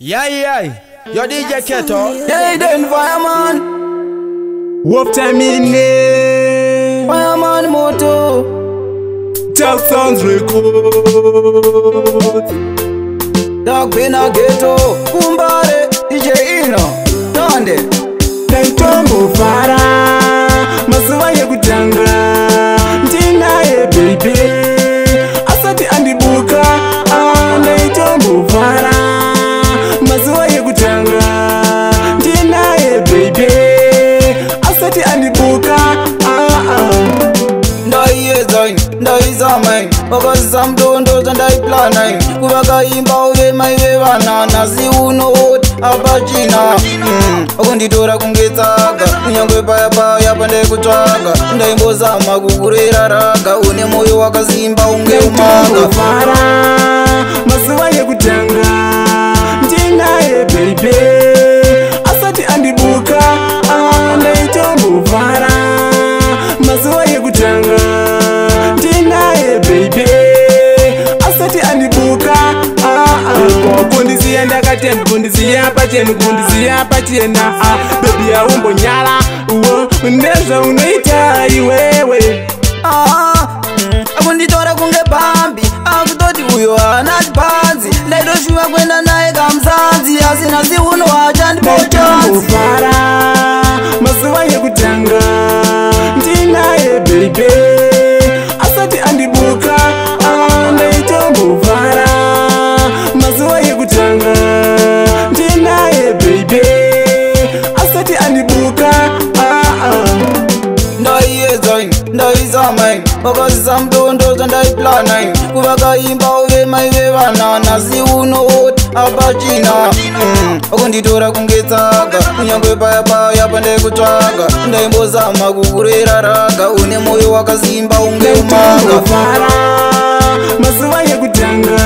Yeah, yeah. Your DJ Keto. Hey, then fireman. Wolf time in there. Fireman moto. Talk sounds record. Dog bin a ghetto. Kumbare DJ Ino. Tande. Taitombo fara. Mazuva yekutanga. Ndinaye baby. Asati andibuka. Ndaitombo fara. Mazuva yekutanga. Ndinaye baby. Asati andibuka. Ndaiyedza, ndaizama, vakazisa mutondo zvandaiplana, kuvakaimba uve mai vevana, nhasi unoti hapachina. Vakunditora kunge tsaga, kunyangwe paya paya pandaikutsvaga, ndaimbozama kukurera raga, une moyo wakasimba unge umaga. Fara mazuva yekutanga, ndinaye baby, asati andibuka, ndaitombofara mazuva yekutanga, ndinaye baby, asati andibuka. Kundisiya ndakatemba, kundisiya pachena, kundisiya pachena, baby aumbonyala uwo nezvaunoita iwewe. Akunditora kunge bambi, akutoti uyo haana chipanzi, ndaitoshuva kuenda naye kamuzanzi, asi nhasi uno hachandipochanzi. Fara mazuva yekutanga, ndinaye baby, asati andibuka, ndaitombofara mazuva yekutanga, ndinaye baby, asati andibuka. Ndaiyedza, ndaizama, vakazisa mutondo zvandaiplana, kuvakaimba uve mai vevana, nhasi unoti hapachina. Vakunditora kunge tsaga, kunyangwe paya paya pandaikutsvaga, ndaimbozama kukurera raga, une moyo wakasimba unge umaga. Fara mazuva yekutanga,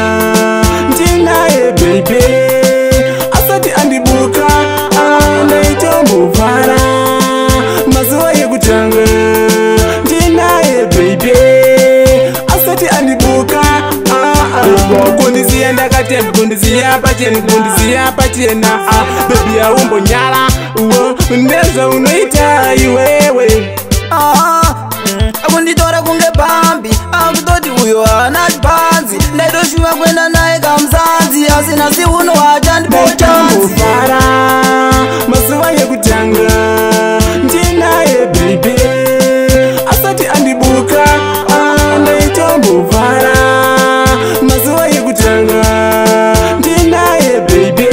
ndinaye baby, asati andibuka, ndaitombofara mazuva yekutanga, ndinaye baby, asati andibuka. Kundisiya ndakatemba, kundisiya pachena, kundisiya pachena, baby aumbonyala uwo nezvaunoita iwewe. Akunditora kunge bambi, akutoti uyo haana chipanzi, ndaitoshuva kuenda naye kamuzanzi, asi nhasi uno hachandipochanzi. Fara mazuva yekutanga, ndinaye baby, asati andibuka, ndaitombofara mazuva yekutanga, ndinaye baby,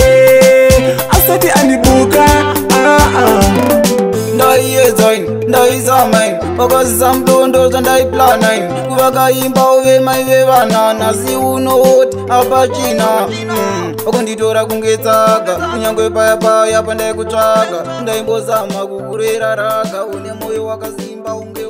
asati andibuka. Ndaiyedza, ndaizama, vakazisa mutondo zvandaiplana, kuvakaimba uve mai vevana, nhasi unoti hapachina. Vakunditora kunge tsaga, kunyangwe paya paya pandaikutsvaga, ndaimbozama kukurera raga, une moyo wakasimba unge